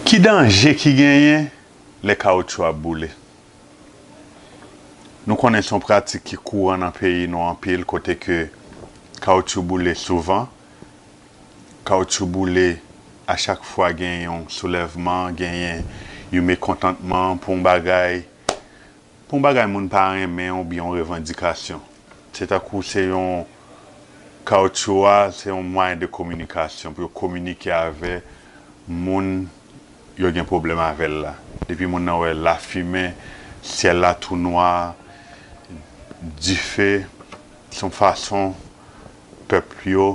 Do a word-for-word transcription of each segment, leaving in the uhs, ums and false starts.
Ki danje ki genyen lè kawotchou ap boule? Nou konnen se yon pratik ki kouran nan peyi nou anpil, kote ke kawotchou boule souvan. Kawotchou boule a chak fwa gen yon soulèvman, genyen yon mekontantman pou yon bagay, pou yon bagay moun pa renmen oubyen yon revandikasyon. Se tankou se yon, kawotchou a, se yon mwayen de kominikasyon pou yo kominike avè moun yo gen pwoblèm avè l la. Depi moun nan wè lafimen, syèl la tou nwa, dife, se yon fason pèp yo,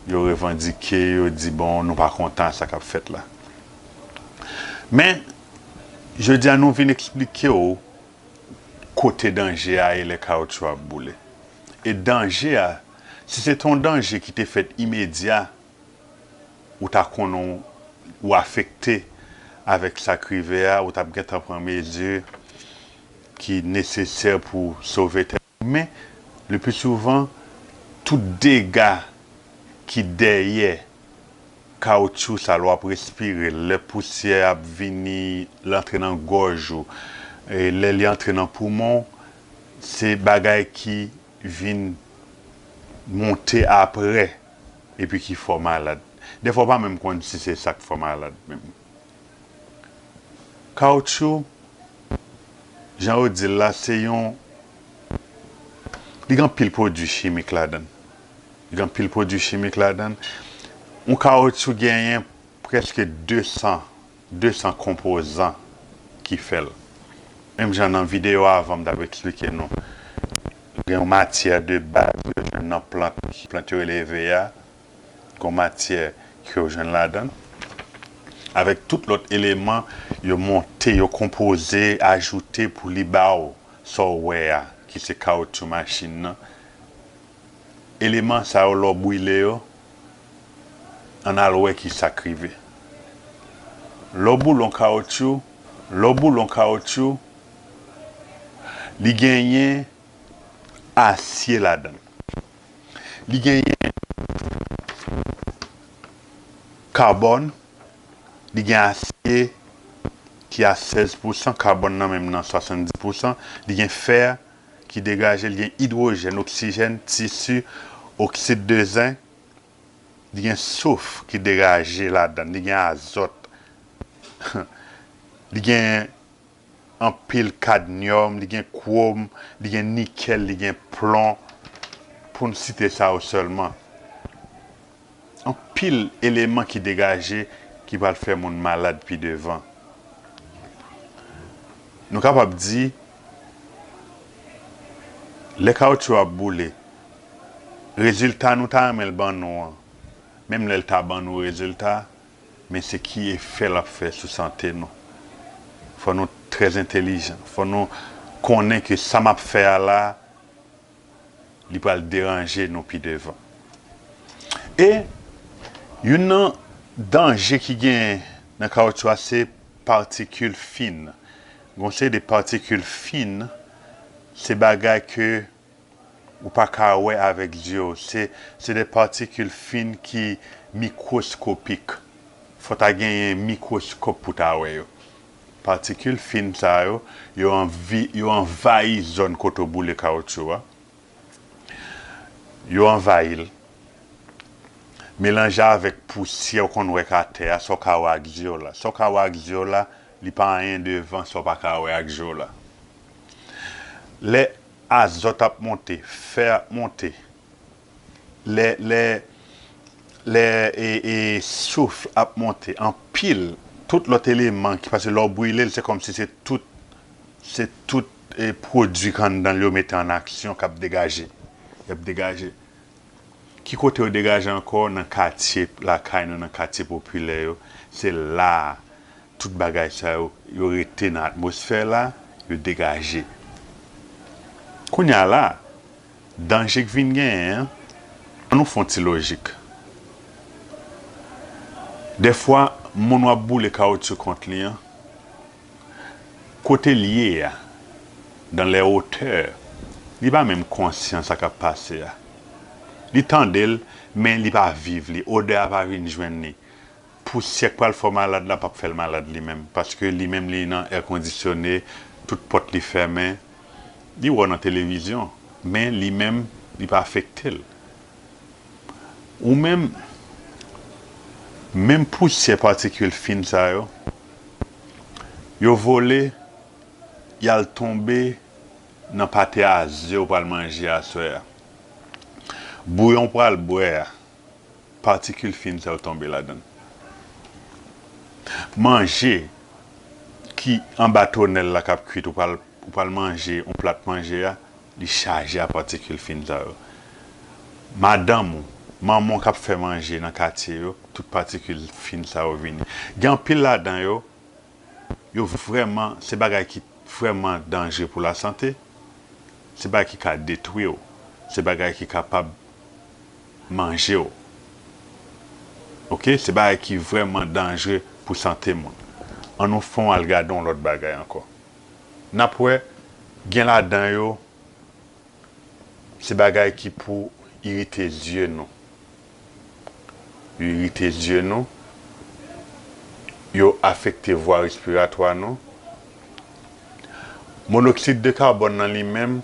yo revandike, yo di, bon, nou pa kontan sa k ap fèt la. Men, jodi a nou vin eksplike w kote danje a ye lè kawotchou ap boule. E danje a, si se te yon danje ki te fèt imedya, ou ta konnen w afekte avèk sa k rive a, ou t ap gentan pran mezi ki nesesè pou sove tèt ou. Men, le pli souvan, tout dega ki dèyè kawotchou sa lè w ap respire, lè pousyè ap vini, l antre nan gòj ou, e lè li antre nan poumon w, se bagay ki vin monte apre, epi ki fè w malad. Dèfwa w pa menm konn si se sa k fè w malad menm. Kawotchou, jan yo di l la, se yon, li gen anpil pwodui chimik ladan l. Li gen anpil pwodui chimik ladan l. Yon kawotchou genyen prèske de san, de san konpozan ki fè l. Menm jan nan videyo avan m t ap eksplike nou, gen yon matyè de baz yo jwenn nan plant, plant yo rele E V A, gen yon matyè ke yo jwenn ladan l. Avèk tout lòt eleman, yo monte, yo konpoze, ajoute pou li ba w sa w wè a, ki se kawotchou machin nan. Eleman sa yo, lè w brile yo, ann al wè ki sa k rive. Lè w boule yon kawotchou, lè w boule yon kawotchou, li genyen asye ladan l. Li genyen kabòn, li gen asye ki a sèz pousan, kabòn nan menm nan swasanndis pousan, li gen fè ki degaje, li gen idwojèn, oksijèn, tisi, oksid de zenk, li gen souf ki degaje ladan, li gen azòt, li gen anpil kadmyòm, li gen kwòm, li gen nikèl, li gen plon, pou n site sa yo sèlman. Anpil eleman ki degaje ki pral fè moun malad pi devan. Nou kapab di, lè kawotchou ap boule, rezilta nou ta renmen l ban nou an, menm lè l ta ban nou rezilta, men se ki efè l ap fè sou sante nou. Fò nou trè entèlijan. Fò nou konnen ke sa m ap fè a la, li pral deranje nou pi devan. E youn nan danje ki genyen nan kawotchou a, se patikil fin. Gon seri de patikil fin, se bagay ke ou pa ka wè avèk zye w. Se, se de patikil fin ki mikwoskopik. Fò ta genyen mikwoskòp pou ta wè yo. Patikil fin sa yo, yo anvi, yo anvayi zòn kote w boule kawotchou a. Yo anvayi l. Melanje avèk pousyè w konn wè k atè a, sa w ka wè ak zye w la. Sa w ka wè ak zye w la, li pa anyen devan sa w pa ka wè ak je w la. Lè azòt ap monte, fè ap monte, lè, lè, lè e, e, souf ap monte, anpil, tout lòt eleman ki, paske lè w brile l, se kòmsi se tout, se tout e, pwodui k anndan l yo mete an aksyon k ap degaje. Y ap degaje. Ki kote yo degaje ankò? Nan katye lakay nou, nan katye popilè yo. Se la a tout bagay sa yo, yo rete nan atmosfè la, yo degaje. Kounye a la, danje k vin genyen an, ann nou fè yon ti lojik. Dèfwa, moun w ap boule kawotchou kont li an, kote l ye a, dans les hauteurs, li pa menm konsyan sa k ap pase a. Li tande l, men li pa viv li. Odè a pa vin jwenn li. Pousyè k pral fè w malad la p ap fè l malad li menm, paske li menm li nan èkondisyone, tout pòt li fèmen, li wè w nan televizyon, men li menm li pa afekte l. Ou menm, menm pousyè patikil fin sa yo, yo vole, y al tonbe nan pate a ze w pral manje aswè a. Bouyon w pral bwè a, patikil fin sa yo tonbe ladan l. Manje ki anba tonèl la k ap kwit, ou pral, ou pral manje yon plat manje a, li chaje a patikil fin sa yo. Madanm ou, manman w k ap fè manje nan katye yo, tout patikil fin sa yo vini. Gen anpil ladan yo, yo vrèman, se bagay ki vrèman danjre pou lasante, se bagay ki ka detwi w, se bagay ki kapab manje w. Oke, se bagay ki vrèman danjre pou sante moun. Ann nou fè w al gade yon lòt bagay ankò. N ap wè, gen ladan yo, se bagay ki pou irite zye nou. Yo irite zye nou, yo afekte vwa respiratwa nou. Monoksid de kabòn nan li menm,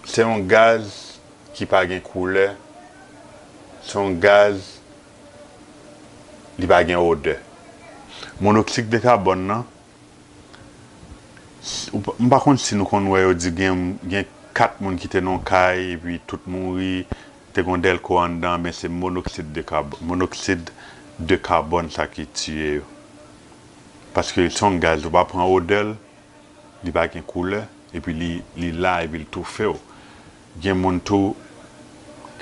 se yon gaz ki pa gen koulè, se yon gaz, li pa gen odè. Monoksid de kabòn nan, m pa konn si nou konn wè yo di gen, gen kat moun ki te nan yon kay, epi tout mouri, te gen dèlko anndan, men se monoksid de kabòn, monoksid de kabòn sa ki tiye yo. Paske se yon gaz, ou pa pran odè l, li pa gen koulè, epi li, li la, epi l toufe w. Gen moun tou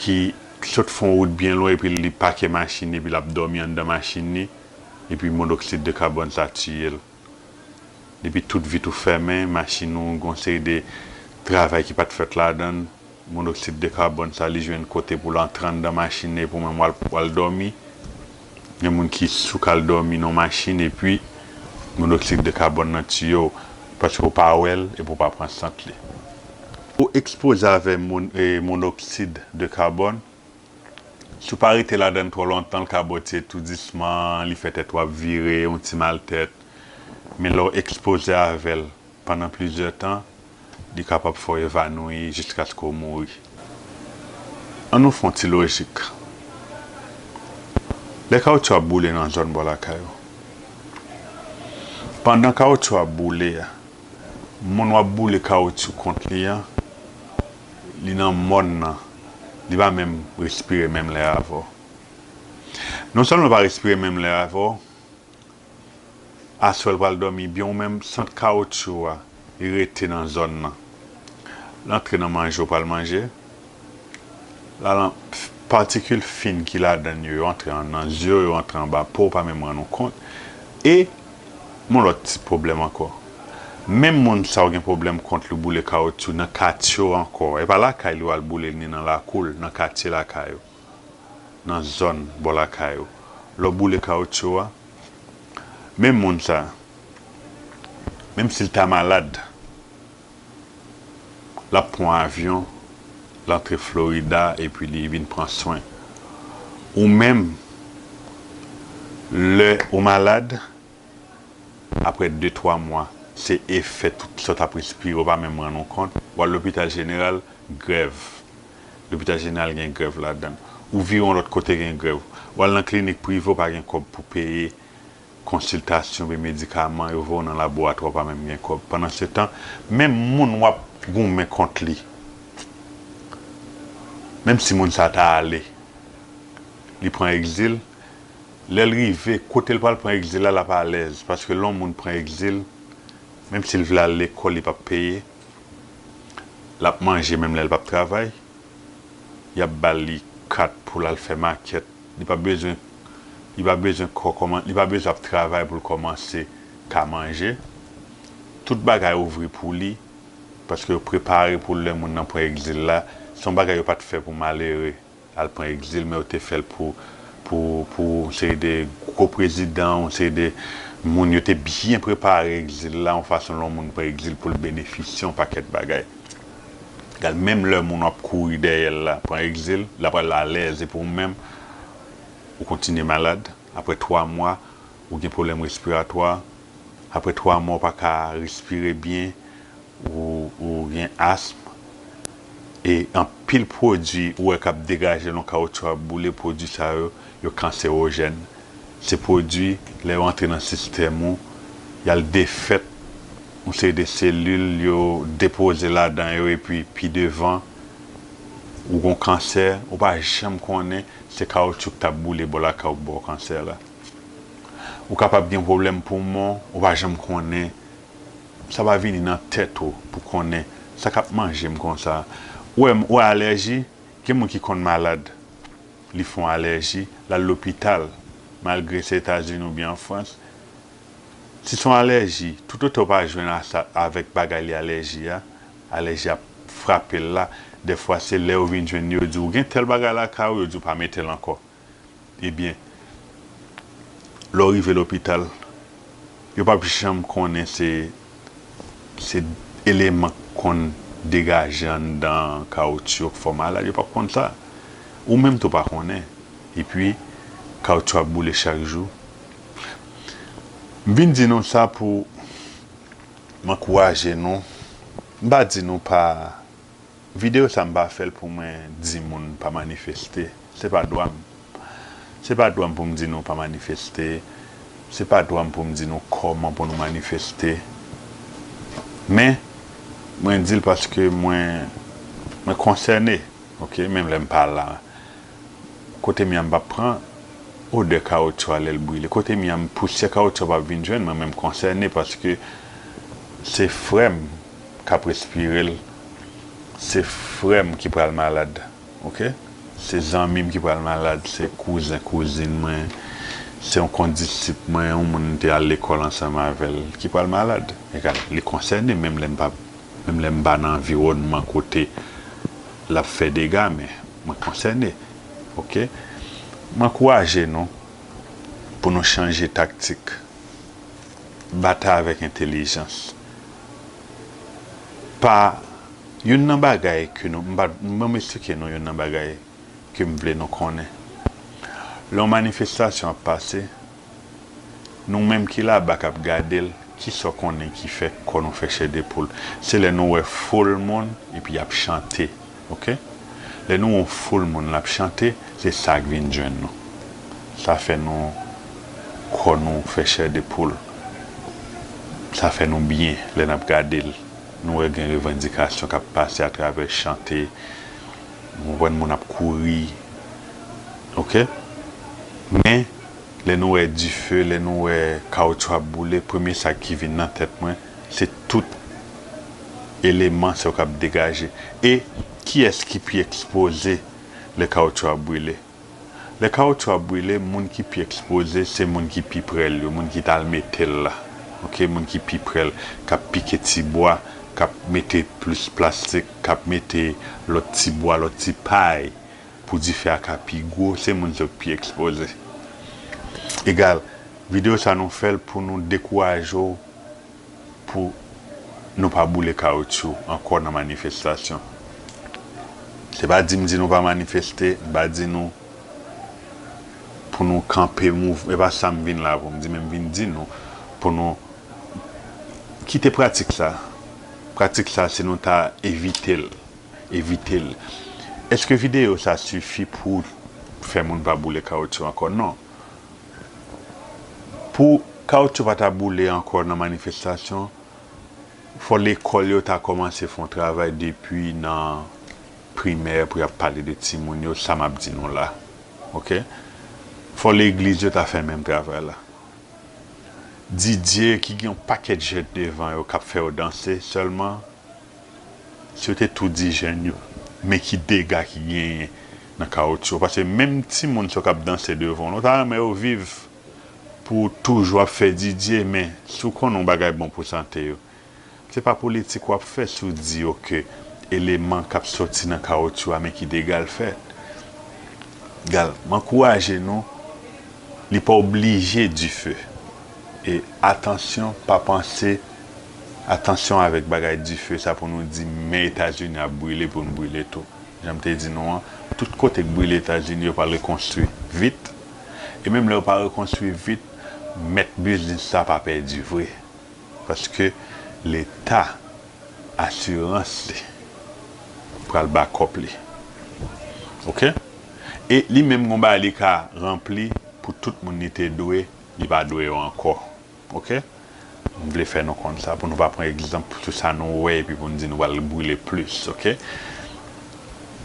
ki sot fè yon wout byen lwen, epi li pake machin li, epi l ap dòmi anndan machin li, epi monoksid de kabòn sa tiye l. Depi tout vit ou fèmen, machin ou, gen yon seri de travay ki pa t fèt ladan l, monoksid de kabòn sa, li jwenn kote pou l antre anndan machin nan, epi ou menm w al, w al dòmi. Gen moun ki sou k al dòmi nan machin, epi monoksid de kabòn nan tiye w, paske w pa wè l, epi w pa pran sant li. Ou ekspoze avè mon-, e, monoksid de kabòn, si w pa rete ladan l twò lontan, l ka bò w tye tou disman, li fè tèt w ap vire, yon ti mal tèt. Men lè w ekspoze avè l pandan plizyè tan, li kapab fè w evanoui jiskaske w mouri. Ann nou fè yon ti lojik. Lè kawotchou ap boule nan zòn bò lakay ou, pandan kawotchou ap boule a, moun w ap boule kawotchou kont li an, li nan mòn nan, li pa menm respire menm lè avè w. Non sèlman l pa respire menm lè avè w, aswè l pral dòmi byen, ou menm sant kawotchou a, li rete nan zòn nan. L antre nan manje w pral manje, la, lan-, patikil fin ki ladan l yo, yo antre an, nan zye w, yo antre anba po, w pa menm rann ou kont. E, yon lòt ti pwoblèm ankò. Menm moun sa w gen pwoblèm kont li, w boule kawotchou nan katye w ankò. E pa lakay li w al boule l, ni nan lakou l, nan katye lakay ou, nan zòn bò lakay ou. Lè w boule kawotchou a, menm moun sa, menm si l ta malad, l ap pran yon avyon, l antre Florida, epi li vin pran swen. Ou menm, lè ou malad, apre de, twa mwa, se efè tout sa w t ap respire, w pa menm rann ou kont. W al lopital jeneral, grèv. Lopital jeneral gen grèv ladan l. Ou vire yon lòt kote, gen grèv. W al nan klinik prive, w pa gen kòb pou peye konsiltasyon oubyen medikaman, yo voye w nan laboratwa, w pa menm gen kòb. Pandansetan, menm moun w ap goumen kont li, menm si moun sa ta ale, li pran egzil, lè l rive, kote l pral pran egzil la, l ap alèz. Paske lè yon moun pran egzil, menm si l vle al lekòl, li p ap peye. L ap manje menm lè l p ap travay. Y ap ba li kat pou l al fè makèt. Li pa bezwen, li pa bezwen kò-, kòman, li pa bezwen ap travay pou l kòmanse ka manje. Tout bagay ouvri pou li, paske yo prepare pou lè moun nan pran egzil la. Se yon bagay yo pa t fè pou malere al pran egzil, men yo te fè l pou, pou, pou yon seri de gwo prezidan, yon seri de moun, yo te byen prepare egzil la, yon fason lè yon moun pran egzil pou l benefisye yon pakèt bagay. Gad, menm lè moun w ap kouri dèyè l la pran egzil, l ap al alèz, epi ou menm, ou kontinye malad. Apre twa mwa, ou gen pwoblèm respiratwa. Apre twa mwa, ou pa ka respire byen, ou, ou gen asm. E anpil pwodui ou wè k ap degaje lè yon kawotchou ap boule, pwodui sa yo, yo kanserojèn. Se pwodui, lè yo antre nan sistèm ou, y al defèt yon seri de selil, yo depoze ladan yo, epi pi devan, ou gon kansè, ou pa janm konnen se kawotchou k t ap boule bò lakay ou k ba w kansè la. Ou kapab gen pwoblèm poumon, ou pa janm konnen. Sa pa vini nan tèt ou pou konnen sa k ap manje m konsa. Ou wè, ou wè alèji, gen moun ki konn malad, li fè yon alèji, l al lopital, malgre se Etazini oubyen an Frans. Si se yon alèji, toutotan w pa jwenn a sa, avèk bagay li alèji a, alèji ap frape l la, dèfwa se lè yo vin jwenn li, yo di w gen tèl bagay lakay ou, yo di w pa mete l ankò. Ebyen, lè w rive lopital, yo p ap janm konnen se, se eleman k konn degaje anndan kawotchou yo k fè w malad, yo p ap konn sa. Ou menm tou pa konnen. Epi, kawotchou ap boule chak jou. M vin di nou sa pou m ankouraje nou. M pa di nou pa Videyo sa m pa fè l pou mwen di moun pa manifeste. Se pa dwa m. Se pa dwa m pou m di nou pa manifeste. Se pa dwa m pou m di nou kòman pou nou manifeste. Men, mwen di l paske mwen, mwen konsène. Oke, menm lè m pa la. Kote m ye a m p ap pran odè kawotchou a lè l brile. Kote m ye a m pousyè kawotchou a p ap vin jwenn mwen, men m konsène paske se frè m k ap respire l, se frè m ki pral malad, oke? Se zanmi m ki pral malad, se kouzen, kouzin mwen, se yon kondisip mwen, yon moun m te al lekòl ansanm avè l ki pral malad. Egal, li konsène, menm lè m pa, menm lè m pa nan anviwònman kote l ap fè dega, men mwen konsène. Oke? M ankouraje nou pou nou chanje taktik. Batay avèk entèlijans. Pa youn nan bagay ke nou, m pa, m ban m eksplike nou youn nan bagay ke m vle nou konnen. Lè yon manifestasyon ap pase, nou menm ki laba k ap gade l, kisa w konnen ki fè kò nou fè chè de poul? Se lè nou wè foul moun epi y ap chante, oke? Lè nou wè yon foul moun l ap chante, se sa k vin jwenn nou. Sa fè nou, kò nou fè chè de poul. Sa fè nou byen lè n ap gade l. Nou wè gen revandikasyon k ap pase atravè chante. Nou konprann moun ap kouri. Oke? Men, lè nou wè dife, lè nou wè kawotchou ap boule, premye sa ki vin nan tèt mwen, se tout eleman sa yo k ap degaje. E kiyès ki pi ekspoze lè kawotchou ap brile? Lè kawotchou ap brile, moun ki pi ekspoze, se moun ki pi pre l yo, moun ki t al mete l la. Oke, moun ki pi pre l, k ap pike ti bwa, k ap mete plis plastik, k ap mete lòt ti bwa, lòt ti pay pou dife a ka pi gwo, se moun sa yo k pi ekspoze. Egal, videyo sa nou fè l pou nou dekouraje w pou nou pa boule kawotchou ankò nan manifestasyon. Se pa di m di nou pa manifeste, m pa di nou pou nou kanpe mouv-, e pa sa m vin la pou m di, men m vin di nou pou nou kite pratik sa. Pratik sa, si nou ta evite l, evite l. Èske videyo sa sifi pou fè moun pa boule kawotchou ankò? Non. Pou kawotchou pa ta boule ankò nan manifestasyon, fò lekòl yo ta kòmanse fè yon travay depi nan primè pou y ap pale de timoun yo, sa m ap di nou la. Oke? Fò legliz yo ta fè menm travay la. Didye ki gen yon pakèt jèn devan yo k ap fè yo danse, sèlman si yo te tou di jèn yo, men ki dega ki genyen nan kawotchou. Paske menm timoun sa yo k ap danse devan w, nou ta renmen yo viv pou toujou ap fè didye, men si w konnen yon bagay bon pou sante yo, se pa politik w ap fè si w di yo ke eleman k ap soti nan kawotchou a, men ki dega l fè. Gal, m ankouraje nou, li pa oblije dife. E atansyon, pa panse, atansyon avèk bagay dife sa pou nou di men Etazini ap brile pou n brile tou. Jan m te di nou an, tout kote k brile Etazini, yo pral rekonstwi vit. E menm lè yo pa rekonstwi vit, mèt biznis la pa pèdi vre. Paske Leta, asirans li pral bakòp li. Oke? E li menm gon bagay li ka ranpli pou tout moun li te dwe, li pa dwe yo ankò. Oke? M vle fè nou konn sa pou nou pa pran egzanp sou sa nou wè epi pou n di nou pral brile plis, oke?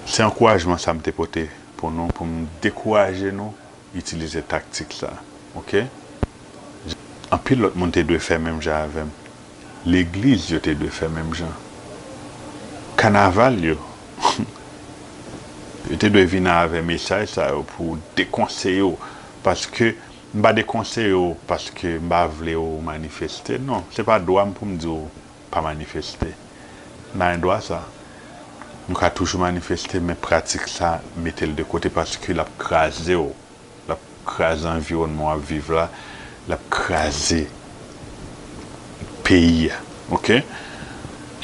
Se ankourajman sa m te pote pou nou, pou m dekouraje nou itilize taktik sa, oke? Anpil lòt moun te dwe fè menm jan avè m. Legliz yo te dwe fè menm jan. Kanaval yo, yo te dwe vin avè mesaj sa yo pou dekonseye w, paske m pa dekonseye w paske m pa vle w manifeste. Non, se pa dwa m pou m di w pa manifeste. M pa gen dwa sa. Nou ka toujou manifeste, men pratik sa, mete l de kote paske l ap kraze w. L ap kraze anviwònman w ap viv la. L ap kraze peyi a. Oke?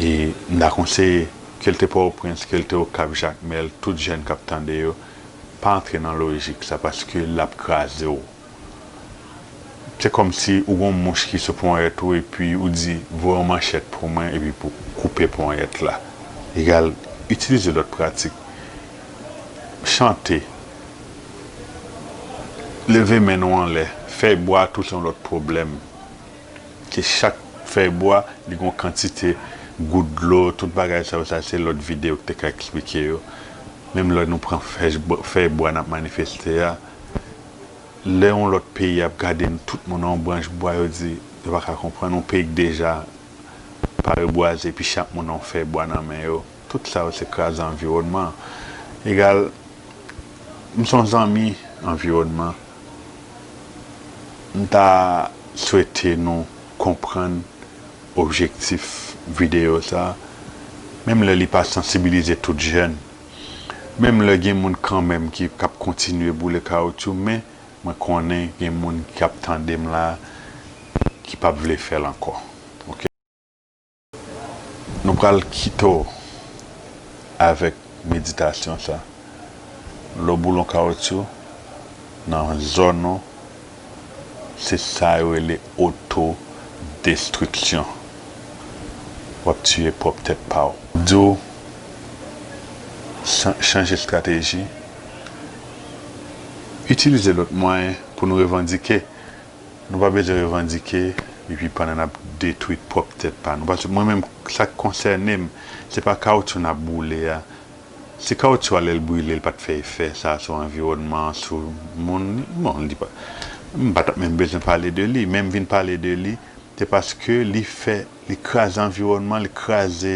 E m ta konseye, ke l te Pòtoprens, ke l te Okap, Jakmèl, tout jèn k ap tande yo, pa antre nan lojik sa paske l ap kraze w. Se kòmsi ou gon mouch ki sou ponyèt ou epi ou di, "Voye yon manchèt pou mwen epi pou koupe ponyèt la." Egal, itilize lòt pratik. Chante. Leve men nou anlè. Fèy bwa tou se yon lòt pwoblèm. Se chak fèy bwa, li gon kantite gout dlo, tout bagay sa yo, sa se lòt videyo ki te ka eksplike yo. Menm lè nou pran fèy bwa, fèy bwa n ap manifeste a, lè yon lòt peyi ap gade n, tout moun nan yon branch bwa, yo di, yo pa ka konprann yon peyi k deja pa rebwaze, epi chak moun nan yon fèy bwa nan men yo. Tout sa yo se kraze anviwònman. Egal, m se yon zanmi anviwònman. M ta swete nou konprann objektif videyo sa, menm lè li pa sansibilize tout jèn, menm lè gen moun kanmenm ki k ap kontinye boule kawotchou, men mwen konnen gen moun k ap tande m la ki p ap vle fè l ankò. Oke? Nou pral kite w avèk meditasyon sa. Lè w boule yon kawotchou nan zòn ou, se sa yo rele otodestriksyon. W ap tiye pwòp tèt pa w. Di w, chan-, chanje estrateji, itilize lòt mwayen pou nou revandike. Nou pa bezwen revandike epi pandan n ap detwi pwòp tèt pa nou. Paske mwen menm, sa k konsène m, se pa kawotchou n ap boule a. Si kawotchou a, lè l brile, l pa t fè efè sa sou anviwònman an, sou moun, bon, li pa, m pa t ap menm bezwen pale de li. Men m vin pale de li, se paske li fè, li kraze anviwònman, li kraze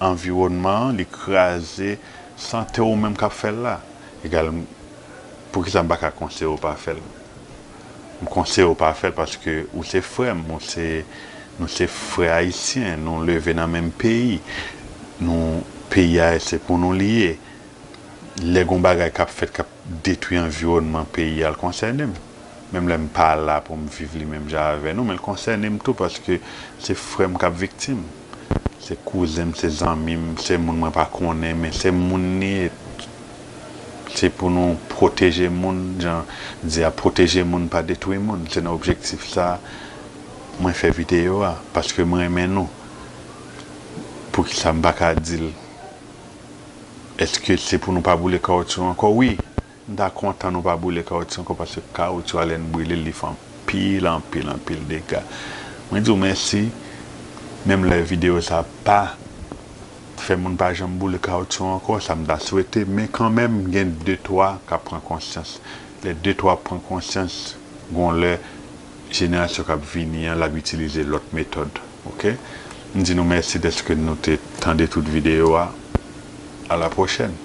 anviwònman an, li kraze sante w menm k ap fè l la. Egal, poukisa m pa ka konseye w pa fè l? M konseye w pa fè l paske ou se frè m, ou se, nou se frè ayisyen, nou leve nan menm peyi. Nou, peyi a, se pou nou li ye. Lè gon bagay k ap fèt, k ap detwi anviwònman peyi a, l konsène m. Menm lè m pa la pou m viv li menm jan avè nou, men l konsène m tou paske se frè m k ap viktim. Se kouzen m, se zanmi m, se moun mwen pa konnen, men se moun li ye. Se pou nou pwoteje moun, jan di a, pwoteje moun, pa detwi moun. Se nan objektif sa mwen fè videyo a, paske mwen renmen nou. Poukisa m pa ka di l? Èske se pou nou pa boule kawotchou ankò? Wi, m ta kontan nou pa boule kawotchou ankò, paske kawotchou a, lè n brile l, li fè anpil, anpil, anpil dega. Mwen di w mèsi. Menm lè videyo sa pa fè moun pa janm boule kawotchou ankò, sa m ta swete, men kanmenm, gen de twa k ap pran konsyans. Lè de twa pran konsyans, gon lè, jenerasyon k ap vini an, l ap itilize lòt metòd. Oke? M di nou mèsi dèske nou te tande tout videyo a. A la pwochèn.